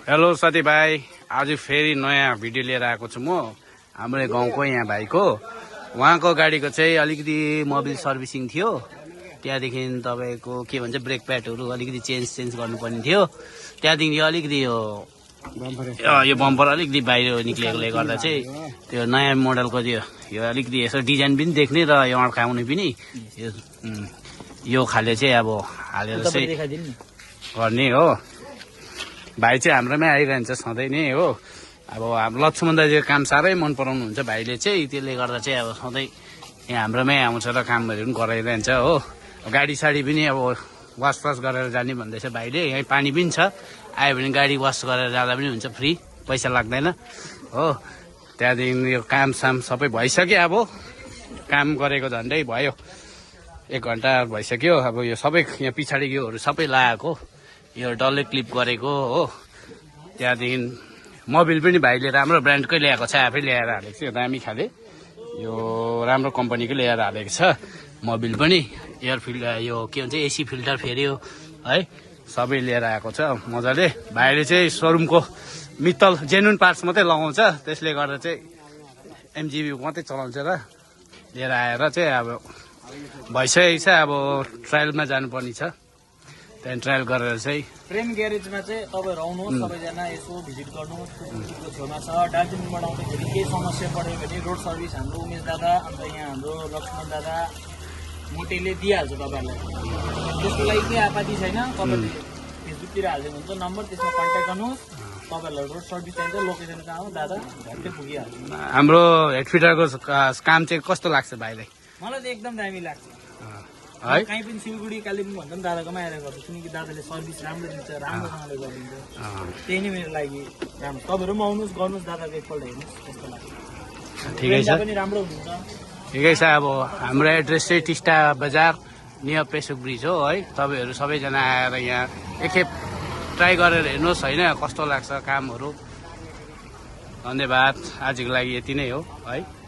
Hello साथीभाइ, आज फेरि नयाँ भिडियो लिएर आएको छु म हाम्रो गाउँको यहाँ भाइको। उहाँको गाडीको चाहिँ अलिकति मोबिल सर्भिसिङ थियो, त्यहाँदेखि तपाईँको के भन्छ ब्रेक प्याडहरू अलिकति चेन्ज गर्नुपर्ने थियो। त्यहाँदेखि अलिकति यो बम्पर अलिकति बाहिर निक्लिएकोले गर्दा चाहिँ त्यो नयाँ मोडलको यो अलिकति यसो डिजाइन पनि देख्ने र यो अड्काउने पनि यो खाले चाहिँ अब हालेर चाहिँ गर्ने हो। भाइ चाहिँ हाम्रोमै आइरहन्छ सधैँ नै हो। अब हाम्रो लक्ष्मण दाजुको काम साह्रै मन पराउनुहुन्छ भाइले चाहिँ, त्यसले गर्दा चाहिँ अब सधैँ यहाँ हाम्रोमै आउँछ र कामहरू पनि गराइरहन्छ हो। गाडी साडी पनि अब वास गरेर जाने भन्दैछ भाइले। यहीँ पानी पनि छ, आयो भने गाडी वास गरेर जाँदा पनि हुन्छ, फ्री, पैसा लाग्दैन हो। त्यहाँदेखि यो कामसाम सबै भइसक्यो। अब काम गरेको झन्डै भयो 1 घन्टा भइसक्यो। अब यो सबै यहाँ पछाडि योहरू सबै लगाएको, यो डल्लै क्लिप गरेको हो। त्यहाँदेखि मोबिल पनि भाइले राम्रो ब्रान्डकै ल्याएको छ, आफै ल्याएर हालेको छ। यो दामी खाले यो राम्रो कम्पनीकै ल्याएर हालेको छ। मोबिल पनि एयर फिल्टर, यो के भन्छ एसी फिल्टर फेर्यो है, सबै लिएर आएको छ मजाले। भाइले चाहिँ सोरुमको मित्तल जेन्युन पार्ट्स मात्रै लगाउँछ, त्यसले गर्दा चाहिँ एमजिबी मात्रै चलाउँछ र लिएर आएर चाहिँ अब भइसकेको छ। अब ट्रायलमा जानुपर्ने छ, त्यहाँदेखि ट्रायल गरेर चाहिँ प्रेम ग्यारेजमा चाहिँ तपाईँहरू आउनुहोस्, सबैजना यसो भिजिट गर्नुहोस्। को छेउमा छ। दार्जिलिङबाट आउँदाखेरि केही समस्या पऱ्यो भने रोड सर्भिस हाम्रो उमेश दादा, अन्त यहाँ हाम्रो लक्ष्मण दादा मोटेले दिइहाल्छ तपाईँहरूलाई। त्यसको लागि केही आपत्ति छैन। तपाईँले फेसबुकतिर हालिदिनु हुन्छ नम्बर, त्यसमा कन्ट्याक्ट गर्नुहोस्। तपाईँहरूलाई रोड सर्भिस चाहिन्छ, लोकेसन कहाँ हो दादा झट्टै पुगिहाल्छ। हाम्रो हेड फिटरको काम चाहिँ कस्तो लाग्छ भाइलाई? मलाई चाहिँ एकदम दामी लाग्छ है। कहीँ पनि सिलगढी कालेबुङ भन्दा पनि दादाकोमा आएर गर्छु, किनकि दादाले सर्भिस राम्रो दिन्छ, राम्रोसँगले गरिदिन्छ। त्यही नै मेरो लागि राम्रो। तपाईँहरू पनि आउनुहोस्, गर्नुहोस्, दादाको एकपल्ट हेर्नुहोस् कस्तो लाग्छ। ठिकै छ, पनि राम्रो हुन्छ। ठिकै छ। अब हाम्रो एड्रेस चाहिँ टिस्टा बजार नियर पेसोक ब्रिज हो है। तपाईँहरू सबैजना आएर यहाँ एकखेप ट्राई गरेर हेर्नुहोस् होइन, कस्तो लाग्छ कामहरू। धन्यवाद, आजको लागि यति नै हो है।